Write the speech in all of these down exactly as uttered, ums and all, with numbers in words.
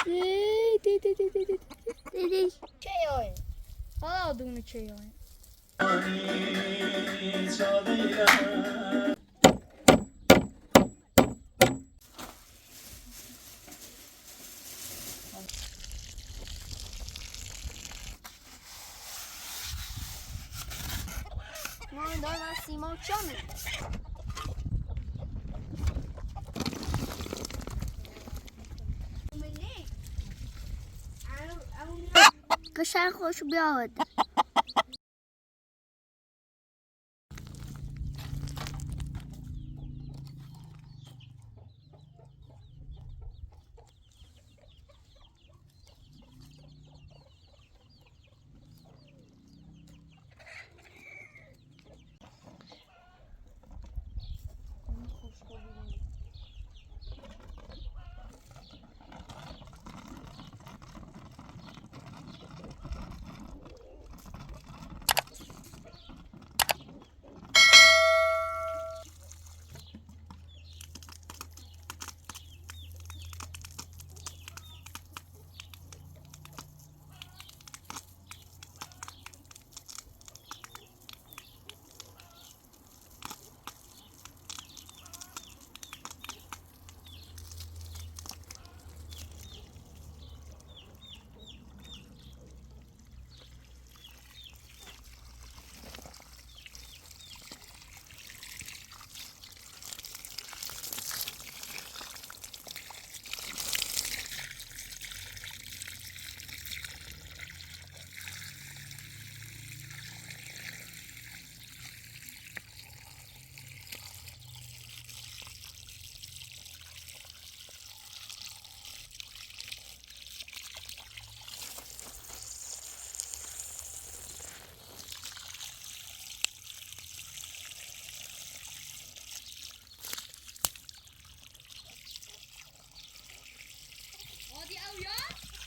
Ei, tei, tei, tei, tei, tei, tei, tei. Cheio, e. Olha lá o Duna cheio, e. Ngomidona simo chome. Kasar ko subiawat.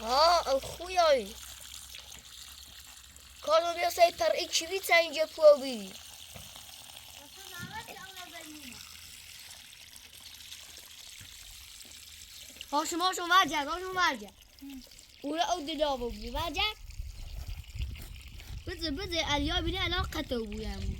O, au hui oi. Kono meu sai tar ichi vica inje puavi. Oso moso vaja, oso vaja. Ura au de novo mi vaja. Bete bete alio bini alo kato buya mu.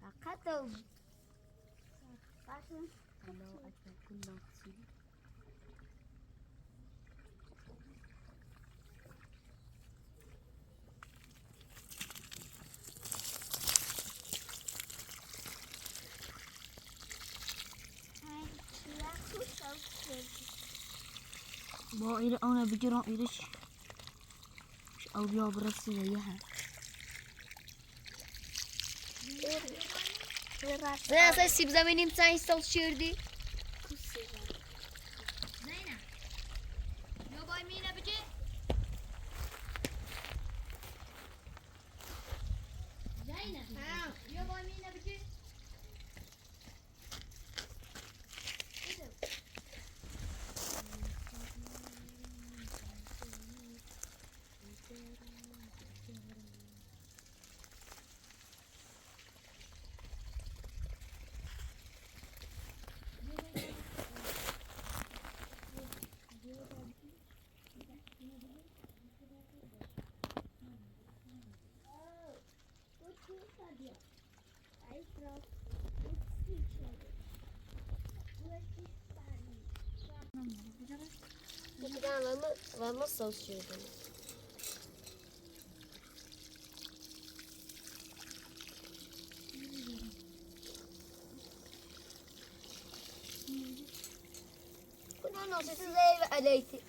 Akato. Hello, I can cool down. Bo ira au na video ira. Au via brasi ya. Sa sip za menin sa install shirdi. Zaina. Yo boy mina biki. Zaina. Yo boy mina biki. Vamos, vamos ao sítio. Não, não, se tu leva a leite.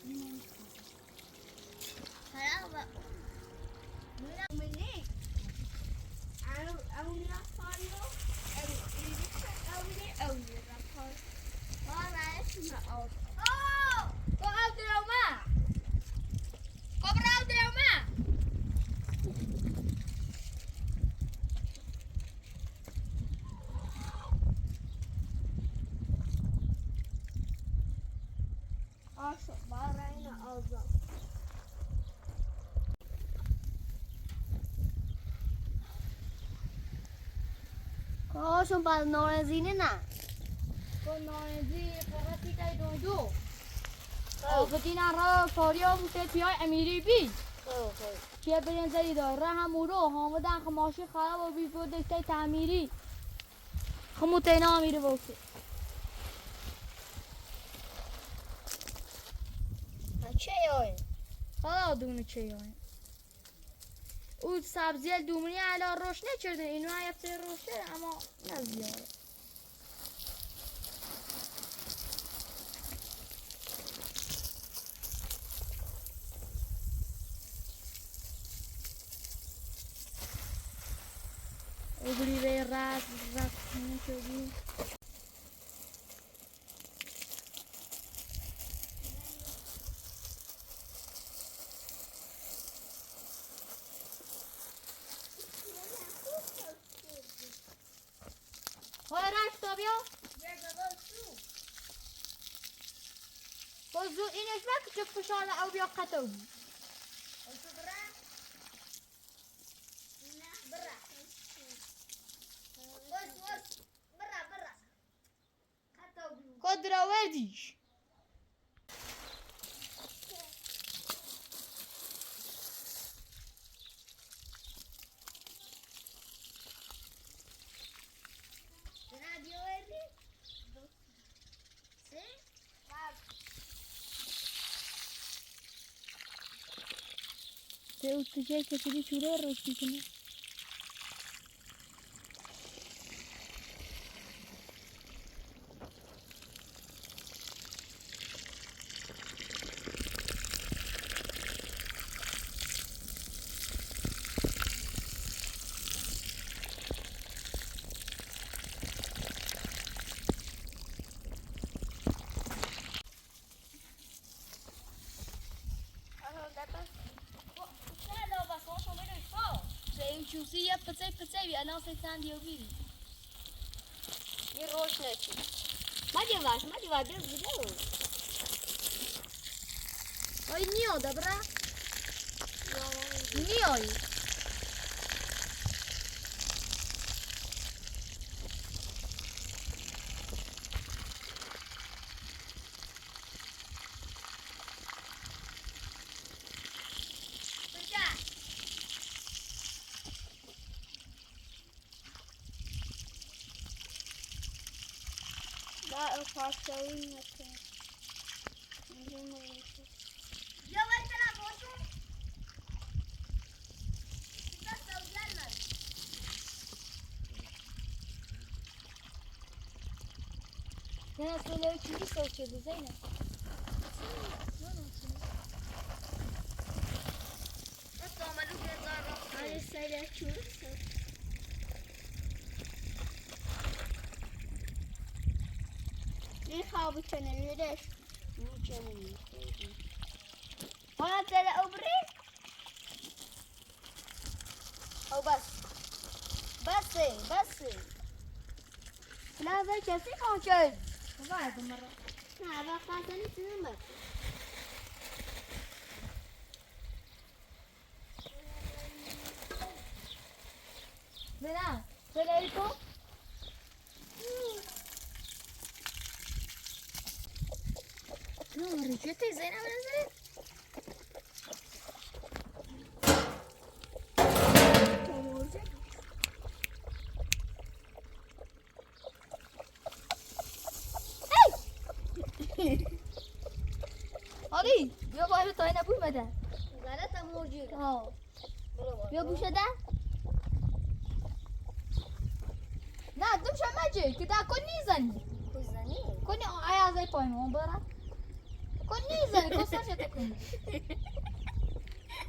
Ko so ba no e zine na. Ko no e zi ko rati kai don do. O patina ro korio mute tio e miri bi. Tia berian zai do raha muro ho mada ka mosi kala bo bi bo de tai ta miri. Ka mute na miri bo ke. Na cheio e. Kala o dugna cheio e. U sabzi el dumuni a la rosh ne cherde inu a yapte rosh amo na zio. Ogri ve ras ras ne cherde. Ora, estou bem? Pois o Inês vai que te puxou lá o meu cartão. Kodra Wedis. Te utu je ke te di churero tikina. Sei jusi ia pecei pecei ia não sei tandi eu vi. Ni rosh na ti. Ma dia vas, ma dia vas, Deus me deu. Oi nio da bra. Nio. Da eu faço aí na terra. Ninguém merece. Nena sole o tini sa o tini zaina. Ai, sai da tini sa. Ni hau bu tini ni des. Ni tini ni. Ona tele obri. Au bas. Bas, bas. Na vai que assim com o tio. Vai, demora. Na vai passar nisso não vai. Vem lá, Federico. Não, rejeitei, Zé, não, não, Zé. Oli, yo ba yo toy na pui mata. Gala ta mo ji. Oh. Yo bu shada. Na, dum shama je, kita ko ni zani. Ko zani. Ko ni aya zai poi mo bara. Ko ni zani, ko sa shata kuni.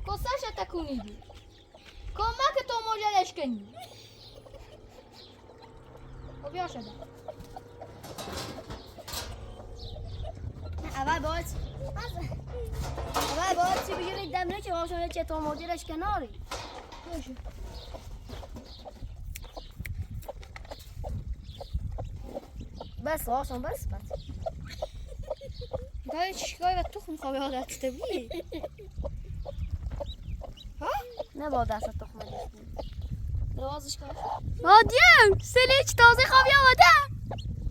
Ko sa shata kuni. Ko ma ke to mo jale shkeni. Ko bi oshada. Ava bot. Ava bot, si bijiri damne che oso che to mo jale shkenori. Bas, oso, bas, bas. Ai, tiko e vatuku ni kau viola tu te vi. Ha? Na voda sa toku mai. Na voda sa. O Diu, sele tiko se kau viola da.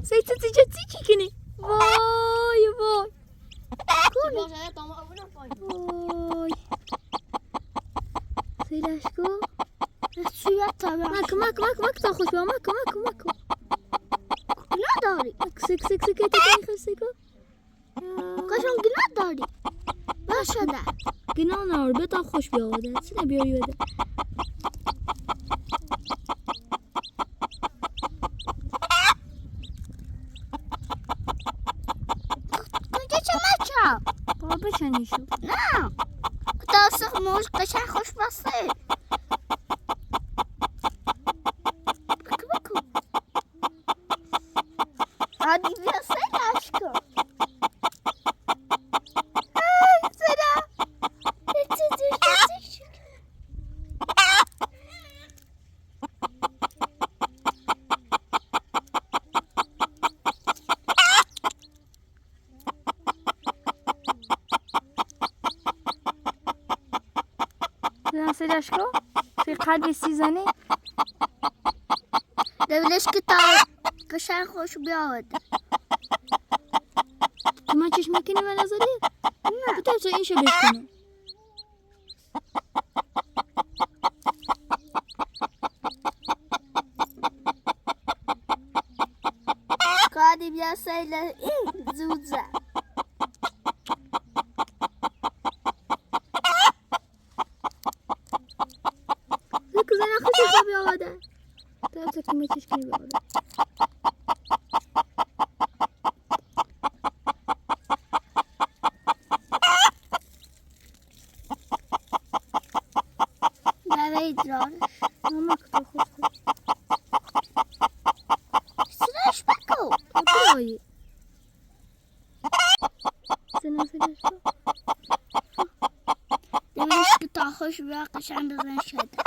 Sei titi titi kini. Voi, voi. Kuni. Voi. Sele tiko. Suya tava. Mak, mak, mak, mak, toko, mak, mak, mak. Kina dari. Mak, sik, sik, sik, sik, sik, sik. Ka sa qina dori. Vasa da. Qina na ori, beta kosh bia oda. Sina bia oda. Ka sa macha. Ka beta nisu. Na. Ka sa mos ka sa kosh basa. Adi via sai dasko. Ai, sera. Sera, sera, dasko. Se kadi sizani. Deve leskita. Ka sa kosh bia oda. Tuma cis makini mana zari. Na. Ita so insha beskina. Kadi bia sai la i zuza. Look, zena khushi ko bia oda. Tau sa kuma cis kini bia oda. Dara i dron. Mama ko ko. Sina spako. Ko. Sina sina spako. Dara i spako. Hoş bırak, sen de ben şeyde.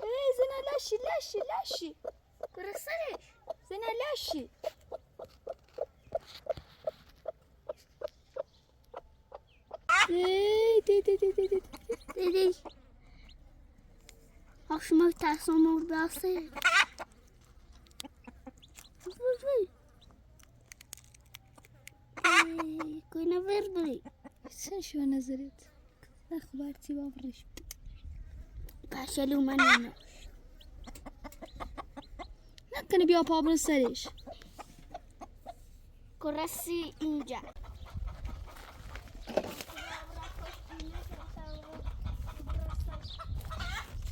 Ei, zena laši, laši, laši. Kurasare. Zena laši. Ei, dei, dei, dei. Dei, dei. Akşama tasma orada se. Ui, ui. Ei, koina verde. Sen şu Nazaret. Akhbar ti vavrish. Pasha lu maneno. Nakana bia pabra sarish. Kurasi inja.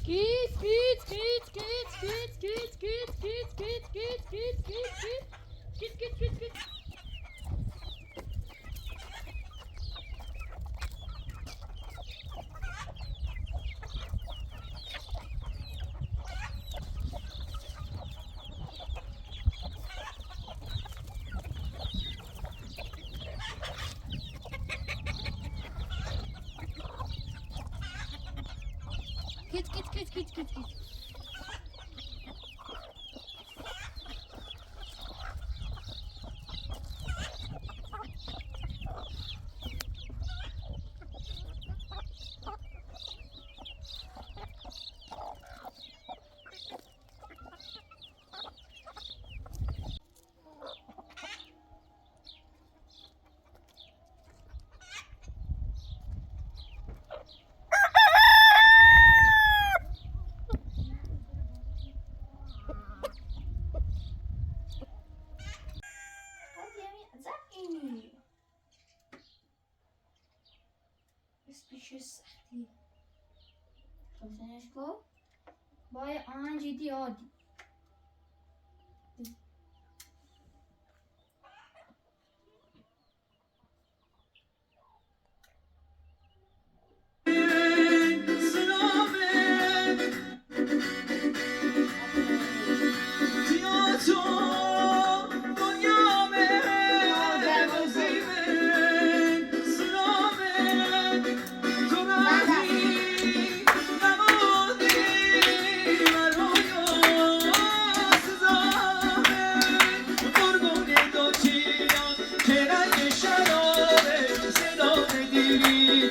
Kit, kit, kit. Kit, kit, kit. Kit, kit, kit, kit, kit, kit. Species. Boy, anji di odi.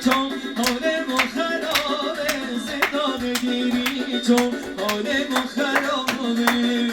تو حال ما خرابه، زندان گیری تو حال ما خرابه.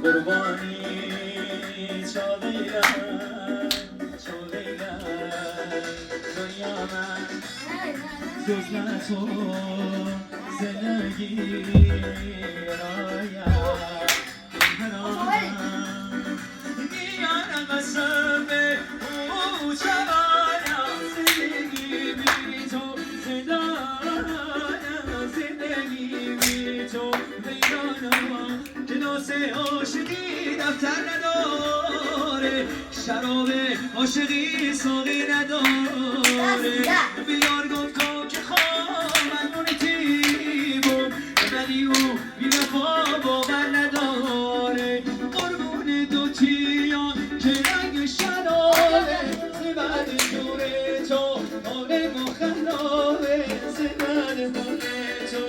قربانی چاقی‌ام، چاقی‌ام، دنیا من جز نه تو زندگی رایم. میارم قسم او چقدرم زندگی بی تو، زندانم زندگی بی تو، ویرانم. کلاس عاشقی دفتر نداره، شراب عاشقی ساقی نداره. بیار گفتا که خواهم نون تیبم، ولی او بی‌وفا باور نداره. قربون دو چیان که رنگ شرابه، زبر جور تو، حال ما خرابه، زبر جور تو،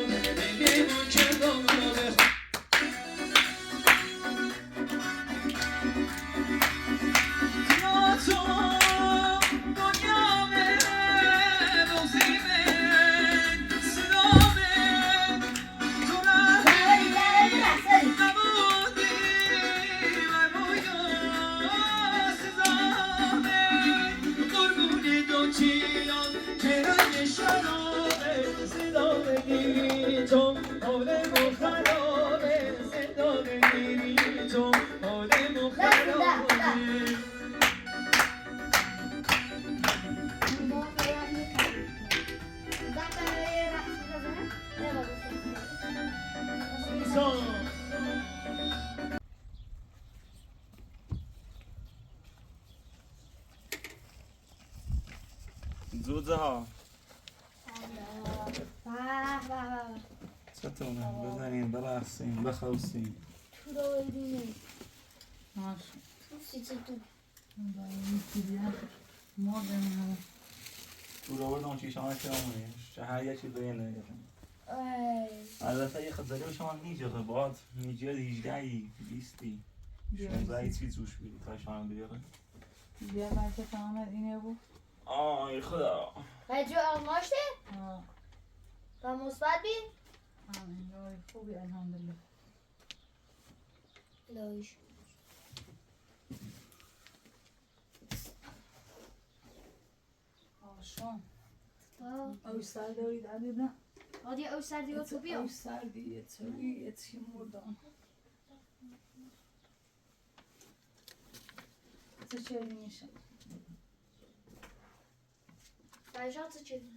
دل ما خرابه. Dzudza ha. Ba, ba, ba. Satuna, bazanin, barasin, bakausin. Tudo ele. Nossa. Não sei se tu. Ba, eu queria. Moda, não. Tudo não te chama que não é. Já ia te ver, né? Ai. Ela tá aí, tá aí, chama ninja, robot. Ninja, ninja, e viste. Ninja. Chama aí, se tu, tá chama, beleza? Bia, ba, ke tamam ina e bu. Ai, khuda. Ba, ju almost? Ha. Ba, musbat bi? Ha, io, e khubi, alhamdulillah. Lož. Ošo. Au sardi, au sardi, da. Odi au sardi, o tu bio. Au sardi, e tu, e tu, mudo. Ceceli, Niša. Daj, Ceceli.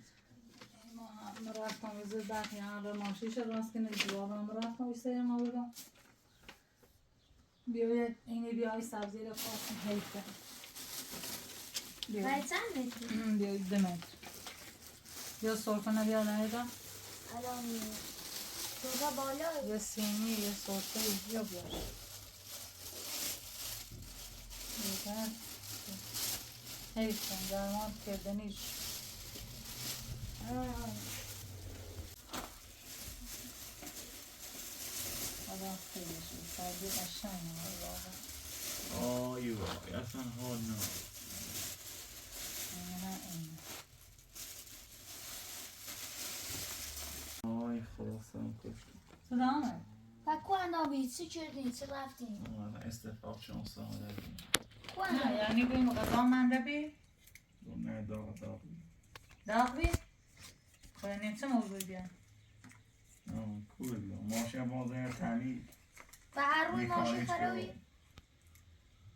Ima, mraftan, za dak, ja, da, ma, šiša, raskine, džuva, mraftan, i se, ja, ma, urdo. Bio je, ini bio i sabzi, da, ko, hejte. Bio. Daj, Ceceli. Mm, bio, demet. Io sorta na via laiga. Alon, tu ga bolio? Io sini, io sorta, io bio. Io ga. Hej, sam da mor ke deniš. Ah. Ova hej, sa bi ašan, ova. Oh, you are. That's not hard, no. Aha, aha. Oj, hvala sam košta. Sedam e? Pa ko anda ovi, si čirni, si lafti. Ova, este falčan sam lafti. Ko anda? Ja, ja, niko ima ka dom anda bi? Dom ne, dom, dom. Dom bi? Ko ja nisam uvek bi. No, cool, no. Može ja možda ja tani. Pa haru i može harovi.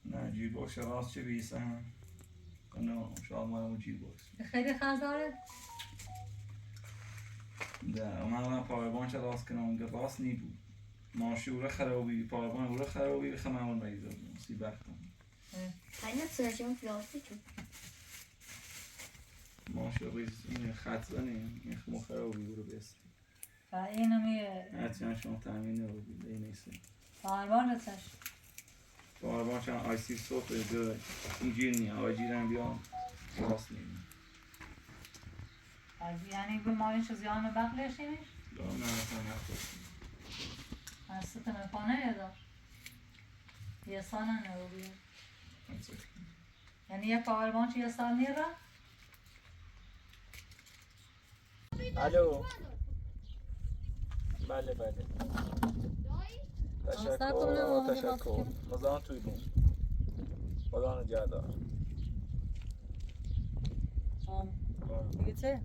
Na, jukebox ras će bisa. No, šal moj jukebox. Hajde, Hazare. Da, mala power bank će ras kano ga ras ni bu. Ma šura harovi, power bank ura harovi, hama on na izor, si baktan. Hajde, na cršim filosofiču. Maşallah, yine katsani, yine muhara bir bes. Fa ina mi. Atsyan şon tamine o bir neyse. Fa arban atsyan. Fa arban çan aysi sote de injini, aycilen bir an. Basni. Ay, yani bu malin şu ziyanı bakle şeymiş. Doğru, ne yapalım? Aslında ne panel ya da. Ya sana ne oluyor? Atsyan. Yani ya pa arban ya sana ne ra? Alo. Bale, bale. Tashakkur, tashakkur. Mazan tuydum. Mazan jada. Tamam. Tamam. Gece?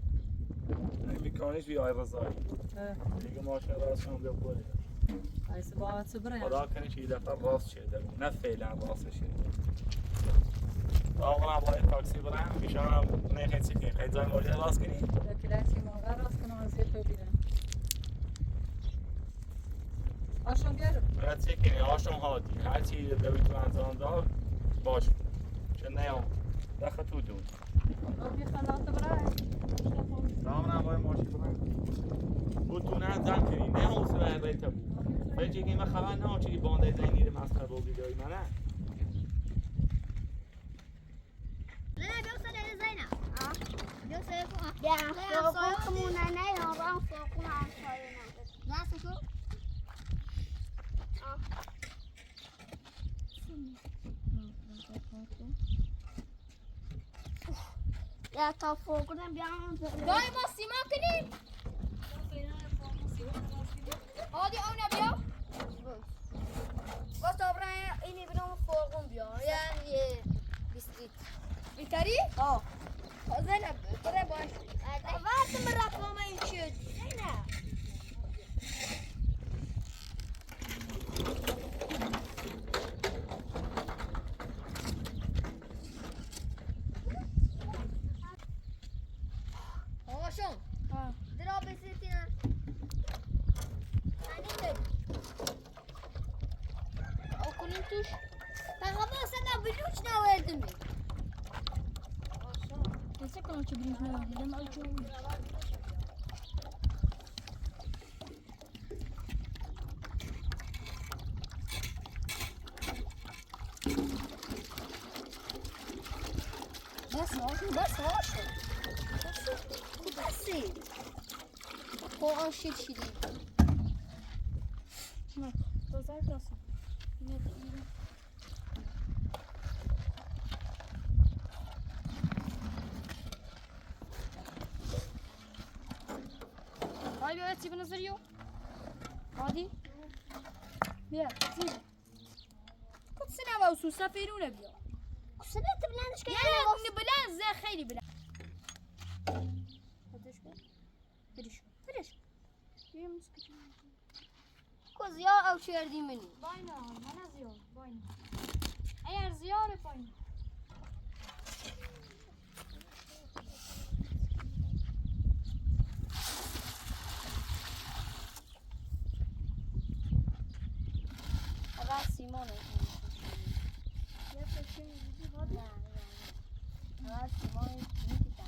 Ay, bir kanış bir ayrı zay. Evet. Bir gün maşallah, sonra bir böyle. Ay, sabah sabır ya. Valla kanış iyi defa rast şey. Ne feylan rast şey. Tamam, abi, taksi bırak. Bir şey ne kadar çıkıyor? Kaç zaman oraya rast geliyor? Taksi monga rast kana se to bira. Aşon gel. Rast çekin, aşon hadi. Her şeyi de bir zaman daha boş. Şimdi ne yok? Daha tutu. Tamam, na, boy, moši, boy. Butuna zankiri, ne o sve reta bu. Već ima hava noći i bonde za inire maska bo video ima, ne? Zena, bio sa dede Zena. A? Bio sa ko. Ja, so ko muna ne, ja, so ko na so na. Na so ko. A. Ya, ta fogo na biang. Doi mo sima kini. Odi au na biang. Ko sobra ini bino fogo biang. Ya, ye biscuit. Itari? Oh. Zena, kore boy. Ava tu mera koma inchudi. Zena. Oxon. Ah. Drop esse aqui na. Ani te. O kunintus. Paga você na bilhete na wetumi. Esse aqui não te brinca, não. Ele é mal de um. Basi, basi, basi. Basi. Ko o shit shit. Bak, to zaten. Hadi, evet, tipine zırıyor. Hadi. Ya, zil. Ko se na vau su sa feru na bio. Ko se na te blan ska. Ya, ni blan za khairi blan. Firish. Firish. Ko zio au share di mini. Boina, mana zio, boina. Ayar zio le boina. Ava Simone. Na, na, na. Ava Simone, Nikita.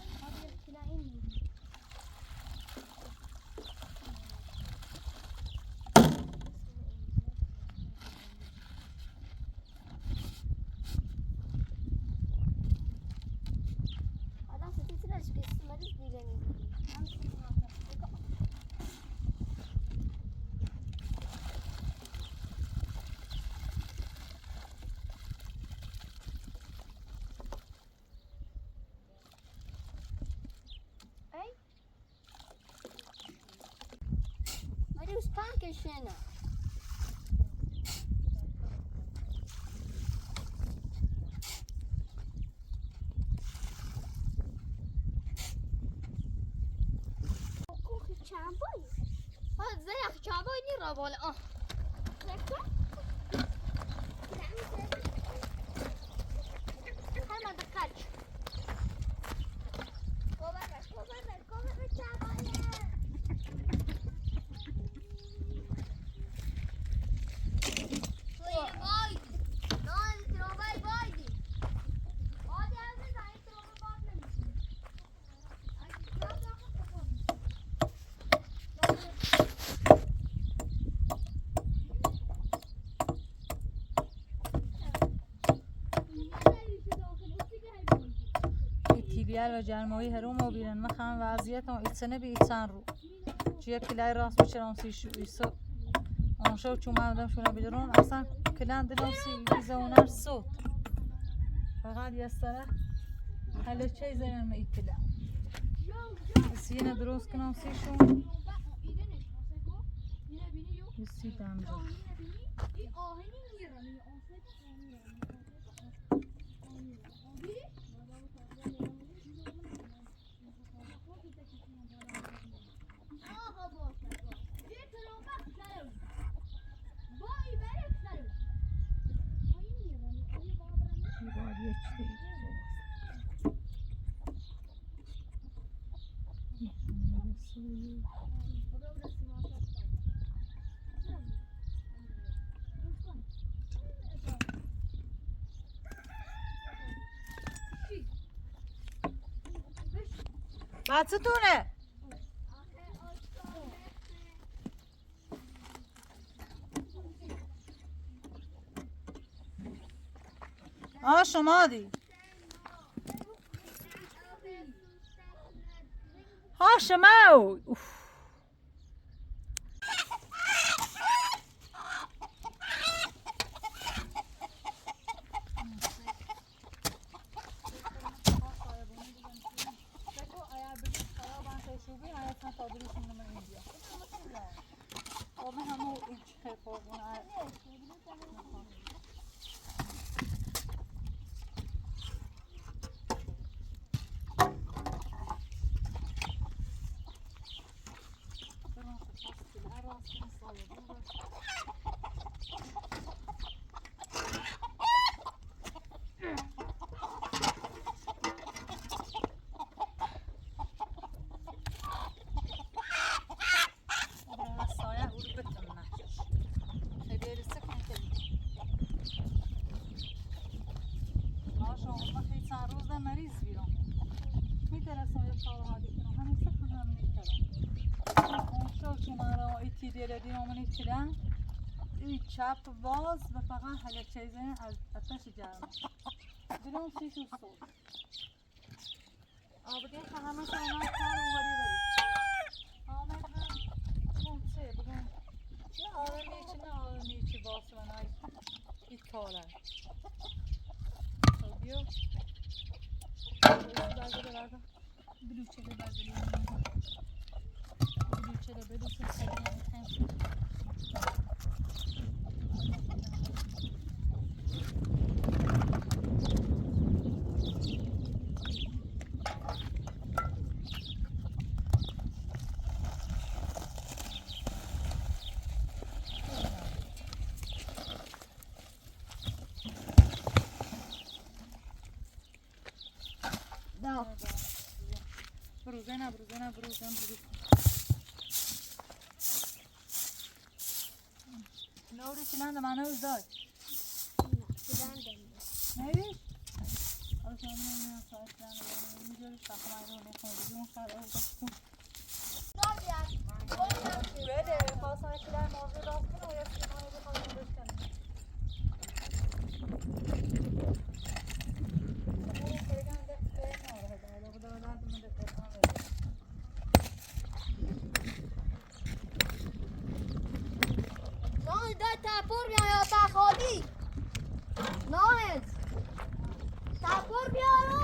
Ai? Mari, uspanke šena. Ko ki čaboj? Pa, za ja čaboj ni robole. Oh. Hajde da kači. Ko vada, ko vada. Yalva jan mo i haruma o biran makan vazia ton itsene bi itsanru. Jia kilai ras bicharon si shu iso. On show chuma dam shuna bicharon asa kilan dinon si biza unar sot. Fagad yasara. Hala chai zanen ma ikila. Sina dros kinon si shu. Isi damjo. Batsutune. Aa, shomadi. Aa, shomau. Uf. Iti dele di nomuni tilan. I chap balls, ba paga hala chase a tashi jama. Dilon si su so. Abde hana ma sa na karu wari wari. Ame ha. Bon se, bon. Ya, ame ni china, ame ni chi balls ma na. I kola. So dio. Isi ba gada gada. Da. Bruzena, bruzena, bruzena, bruzena. Nori sinanda mana uzoi. Sinanda. Nori? Au sa mana sa sinanda. Nori sa mana ne ko. Nones, dai tapor, mi a ta kholi. Nones. Tapor, mi a ro.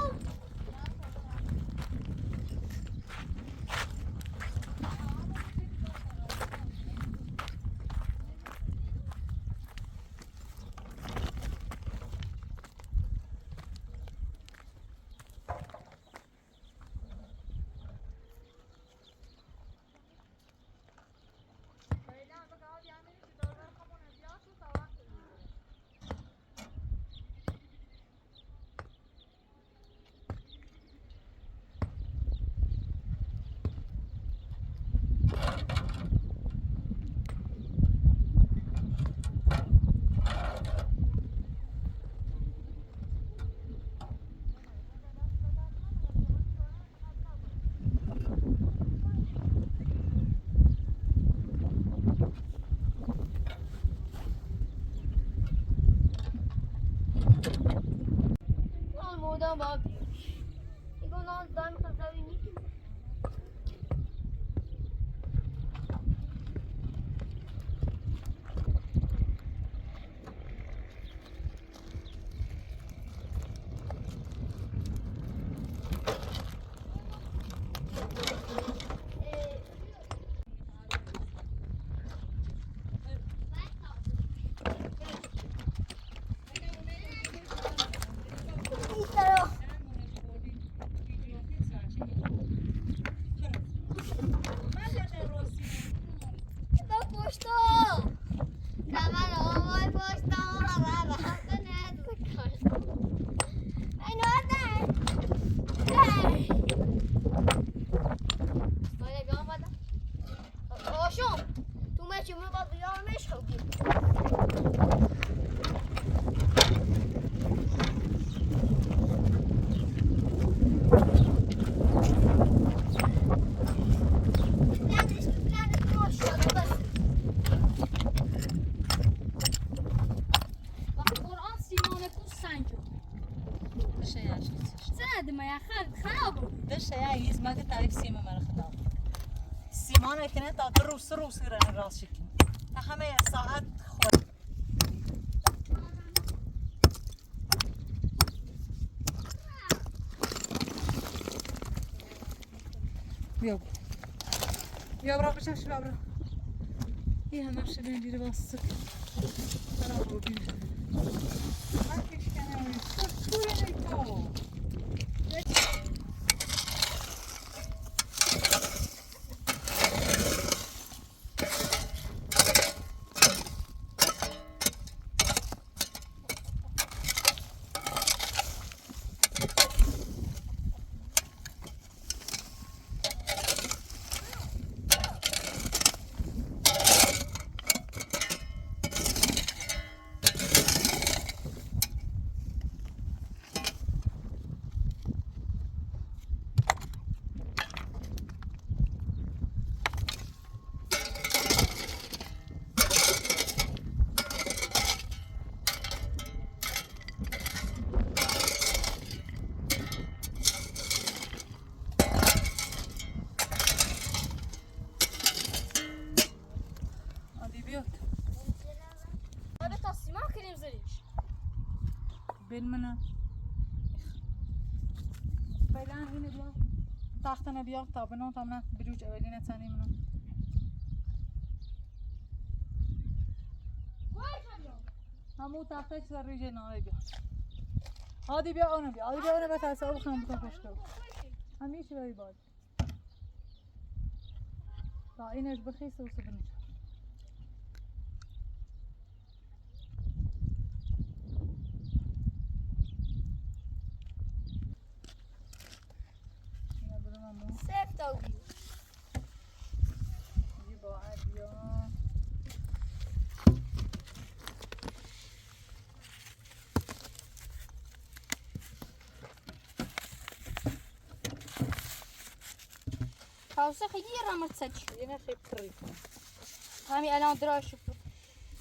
Deixa aí, acho que isso. Deixa aí, isso, mas que tá em cima, mas não. Simona, que nem tá, trouxe, trouxe, grande, trouxe aqui. Tá, a meia saat. Yok. Ya bırak, bırak, bırak. Ya, nasıl ben biri bastı. Bravo, bir. Bak, işte ne oluyor. Sus, sus, sus. Hadi bir at. Abi, tasma kelim zeliş. Bilmem ne. Falan yine diyor. Tahtana bir at, tabi ne, tamam, bir uç evveline tanıyım bunu. Ama o tahta hiç zararı ne diyor. Hadi bir ona bir, hadi bir ona bir, sen sabah kan bu kadar hoştu. Ama hiç böyle bak. Tá, Inês, barriça o sabonete. Certo, Gui. Tavsa xeyir amr tsaç. Yine xeyir kırık. Tami alan dra şu.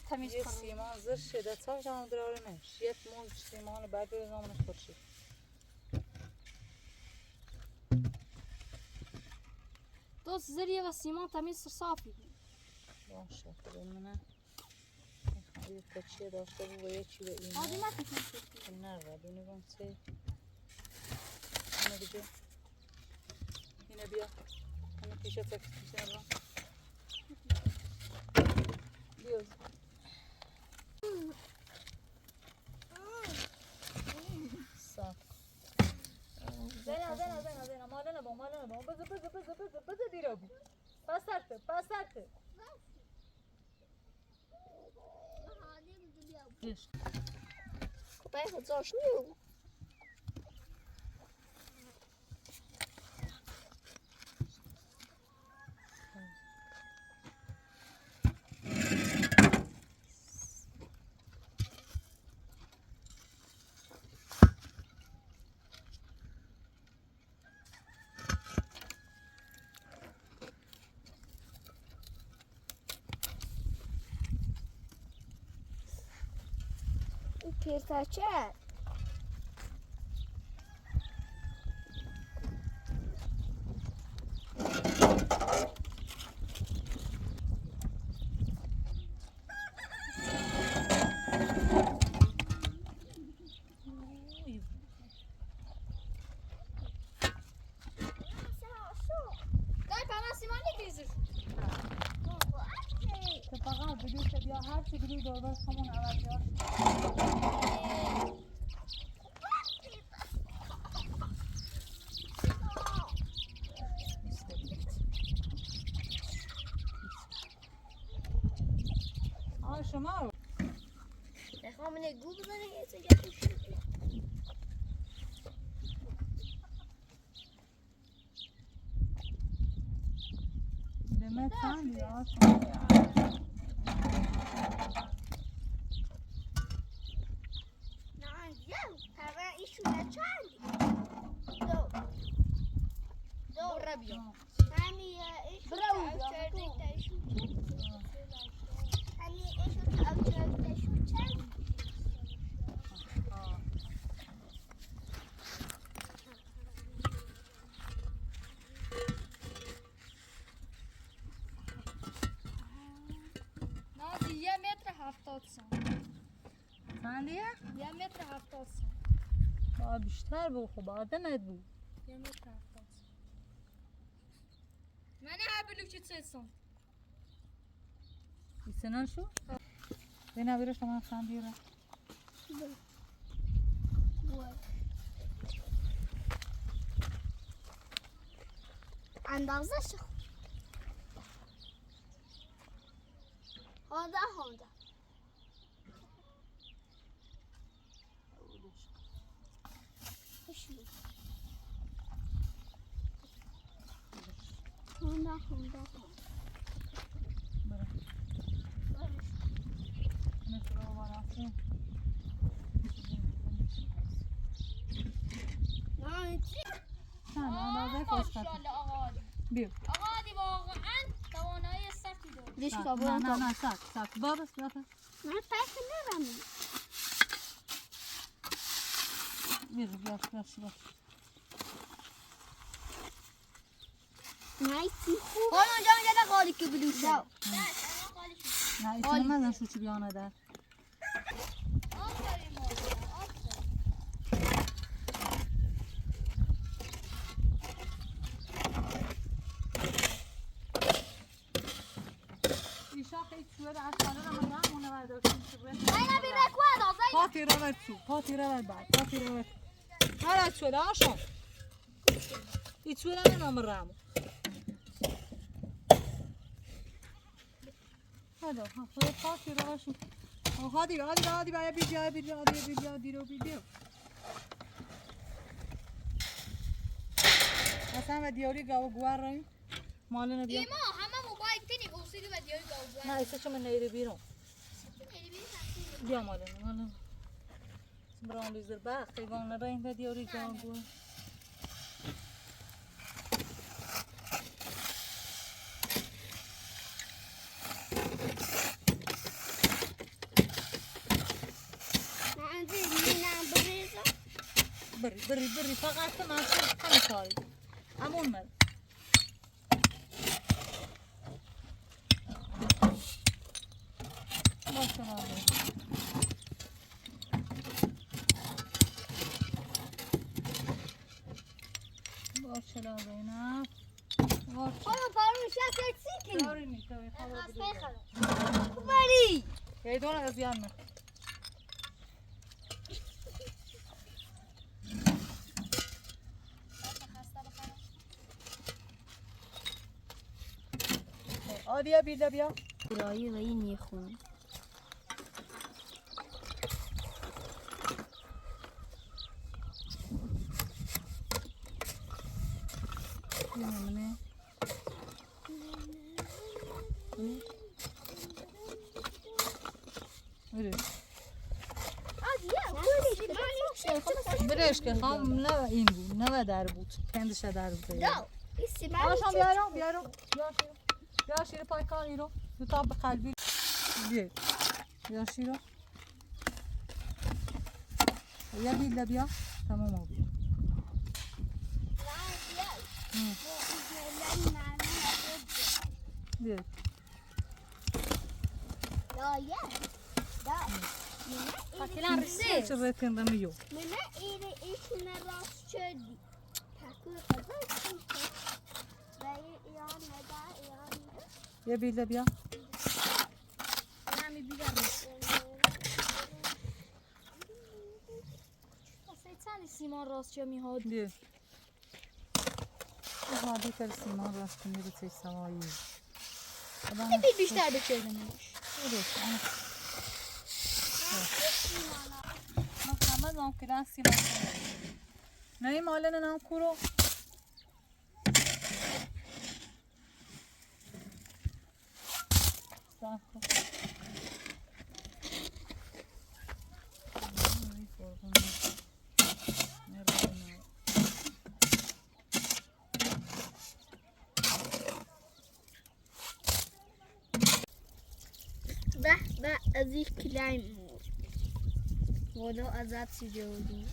Tami. Yes, iman zır şey de tsaç alan dra öyle ne? Şiyet muz siman bagre zaman kırşı. Dos zır yeva siman tami sır safi. Bon, şey, kırımına. Io, tačija da što bu veći da ima. Ovde ima ti ti. Nara, da ne bom se. Ina gde? Ina bija. Ina piše tek, piše na. Dio. Sa. Zena, zena, zena, zena. Malena bom, malena bom. Brzo, brzo, brzo, brzo, brzo, dirabu. Pasarte, pasarte. Ko pa e faca o šniu. Pirtače. Tikiri dolu, come on, Arabia. Aa, šoma. Deci oamenii gubă de ea să ia cu știu. De mea tani, ia asta. Na, ia, avea isu la tani. Două. Două. Rabio. Bravo, bravo. Na, ia metra hafta oca. Sandi? Ia metra hafta oca. Ba, bištar bu, ko ba, da ne bu. Ia metra hafta oca. Mane ha bilu čit se son. Ise na su? Vena vira šoma sandira. Anda zašo. Honda, Honda. Honda, Honda, Honda. Bio. Leš ka, na, na, na, saki, saki. Baba, baba. Na, tai ka na rami. Vidi, vidi, vidi, vidi. Nice. Hvala, ja, ja, da holi ke budu. Ja. Nice, na, na, na, šuči bi ona da. Pati rava tu, pati rava ba, pati rava tu. Ara tu da sho. I tu da na maramu. Hado, ha, pati rava sho. O hadi, hadi, hadi, hadi, hadi, hadi, hadi, hadi, hadi, hadi. Asama diori ga guara. Mole na bia. Ima, hama mo bai tini ko sigi ba diori ga guara. Na, isa chama na iri biro. Bia mole, mole. Brown lizard ba, kay bang na rin na diori ga guara. Beri, beri, beri, pakasa masuk kan kau. Amun mal. Masuk. Masuk. Ova, paru, xa se tiki. Paru ni, tavi, paru. Paru. E dona da ziana. Odi a bida bia. Kura i la ini khun. Breške, ham na ingu, na va darbut, kendisha darbut. Da, isi ma. Ašan bjaro, bjaro, bjaro. Yaşarı paykan iro. Yuta bir kalbi. Bir. Yaşarı. Ya bir de bir. Tamam abi. Hı. Bir. Ya, ya. Da. Pakilan risi. Çırretin da mı yok? Mene iri içine rast çödi. Takı kadar. Ya bir de bir. Sa i tani simon ros tio mi hodi. Io. Io, bitar simon ros kuni ro tei sa oi. Ti bibi sta do tio da mas. Io, io. Mas na mas na kila simon. Na i mole na na kuro. Sako. Ba, ba, a zi kilai mo. Vodo a za ti jogi.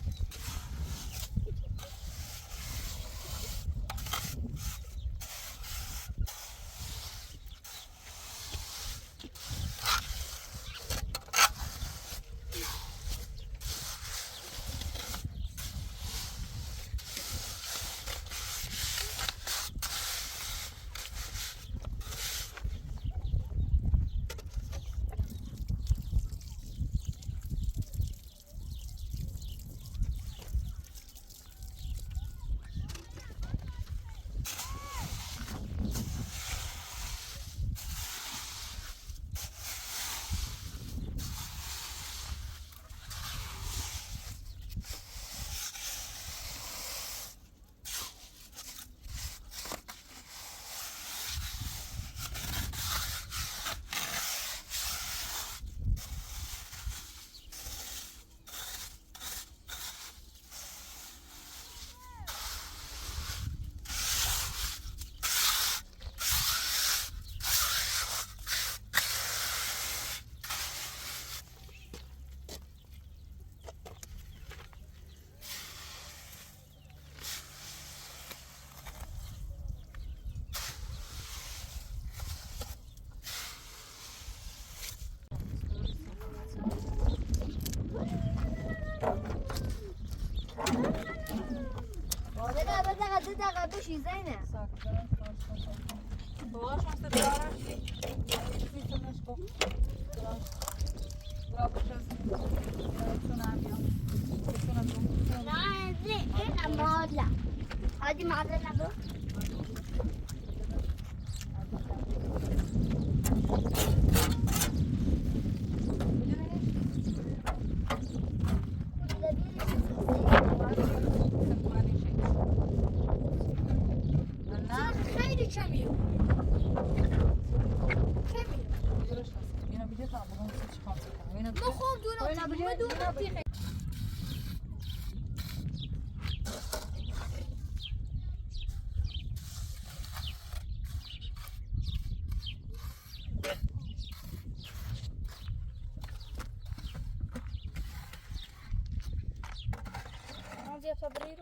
Vamos a abrir.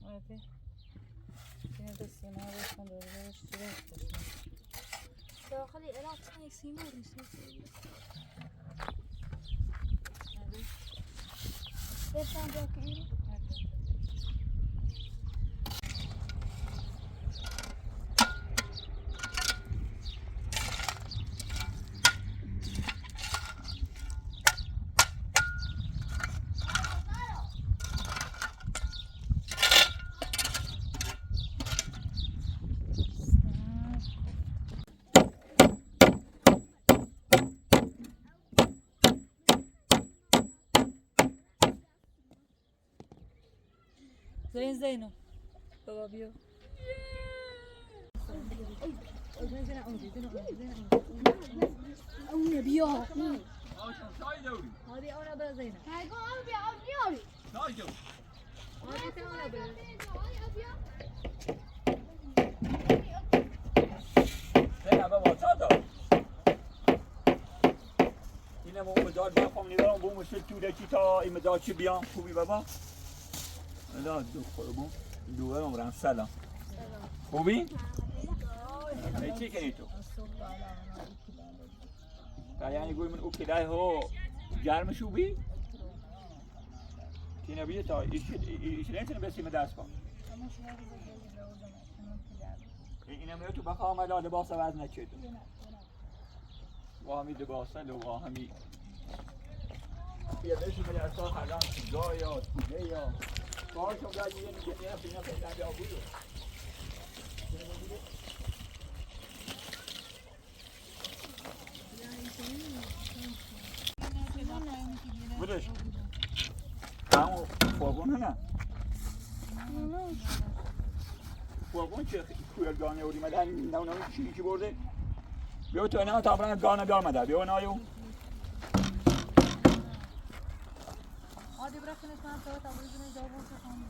Olha aqui. Tinha de cima, olha quando eu vejo. Zain, Zain, baba bio. Zain, Zain, Zain, Zain, Zain. Zain, Zain, Zain. Zain, Zain, Zain. Ina mo mo dod ba kom ni ro bo mo sil tu de kita i mo dod si bian ku bi baba. Ala du ko bo du ro ran sala. Ku bi? E ti ke ni tu. Ka yani gui mun ukidai ho. Jar mi subi. Tina bia ta isi isi len tina besi me daspa. Ina me tu baka ma da de bosa vazna chetu. Wahami de gosta, lo wahami. Ia, deixa eu ver só, ragazzi, gioia, gioia. Pode jogar dinheiro que tem, assim, não tem nada a ver. Vedeți? Tamo, fogo, não é? Fogo, não é? Cu el gone, ori, ma dai, no, no, ci, ci vuole. Io ti ho dato una gonna, abbiamo da, io no, io. Hadi bırakın, sen sonra tabii yine yolculuk yapalım.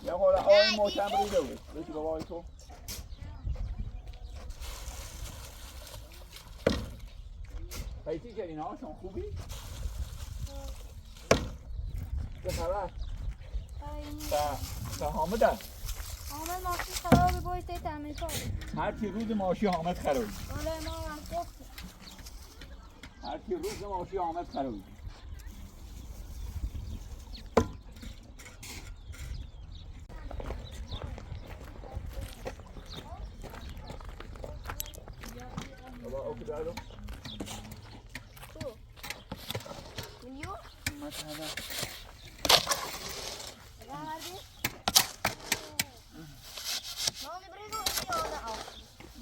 Ia, ora, ora, mo, siamo in due. Vedi che vuoi tu? Hai ti che no, sono cubi? Che farà? Sta, sta hamada. Hamada, ma si sarà che vuoi te, te, mi poi. Har ki ruzi ma shi hamad kharo. Wala ma, ma, Har ki ruzi ma shi hamad kharo. Baba, o kudalo. Milio? Matana. Baba, di? No, mi prego, io, no.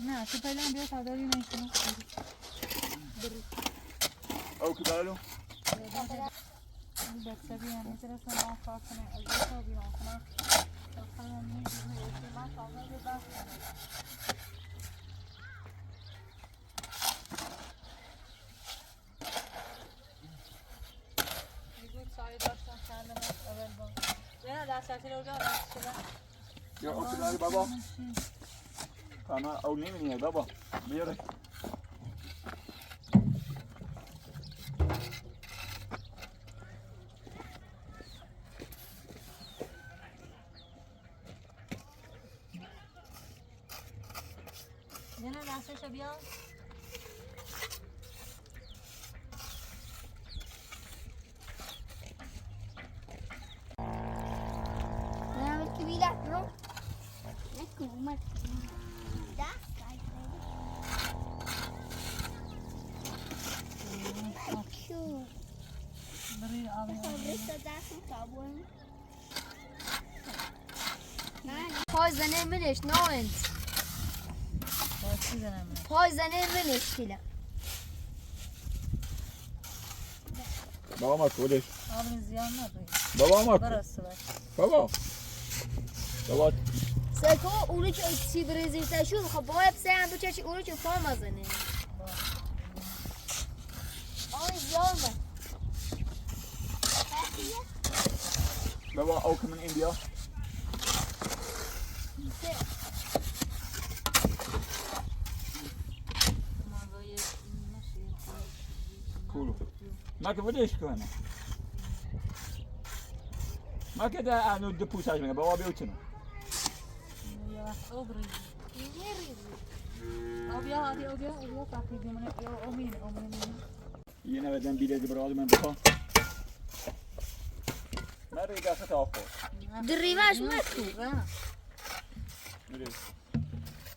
Na, se pai la ambia sa dari na isu na. Au kudalo. Ni bek sabi ya, ni sira sa na fa kana, au sa bi na fa. Kana ni ni ni ma sa na ba. Ni gut sa ida sa kana na avel ba. Ya, da sa sira udah, da sira. Ya, oke, dari baba. Kana au ni ni baba. Biar. Yana na se sabia. Na, ki bila, bro. Ecco, ma da, sai, cute. Beri, abre. Abre sta da sul tavolo. Poison e minish, no ends. Poison e minish, kila. Baba ma kule. Abre ziana, baba ma. Bara sva. Baba. Baba. Seko, ulu ci si brezita shu, kha boy, pse, ando ci ulu ci fama zane. Abre ziana. Baba, ook in India. Cool. Maak je voor deze kunnen. Maak je daar aan de poes uit, maar wat wil je nog? Ja, over. Obia, obia, obia, obia, papi, di mana? Yo, omin, omin. Ia na veden bilhete de brother, mas bom. Mari da sa toko. Deriva sma tu. Mari.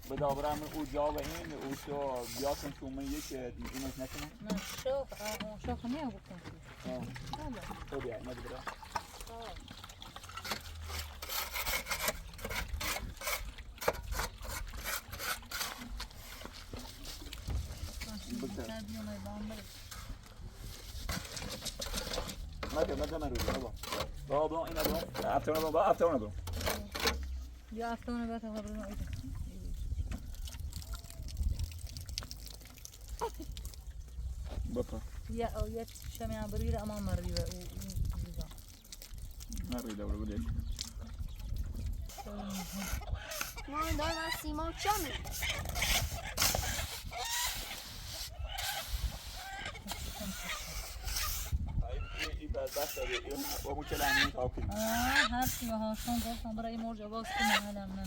Beda brame u java in, u so biakan tu mai yeke inas nekana. Na shof, a, o shof ne u kan. Ah. Obia, na bra. Mate, mate, mate, bro. Bro, bro, ina, bro. After, bro, after, bro. Ya, after, bro, after, bro. Bapa. Ya, o ya, shame abrira ama marira. Arrida, bro, vedi. No, no, ma si mo chame. Ai, i, i, basta, io, io, ho mucho la mia, ok. Ah, ha, si, ho, son dos, son bra, i mo, jo, vos, ki, na, na, na.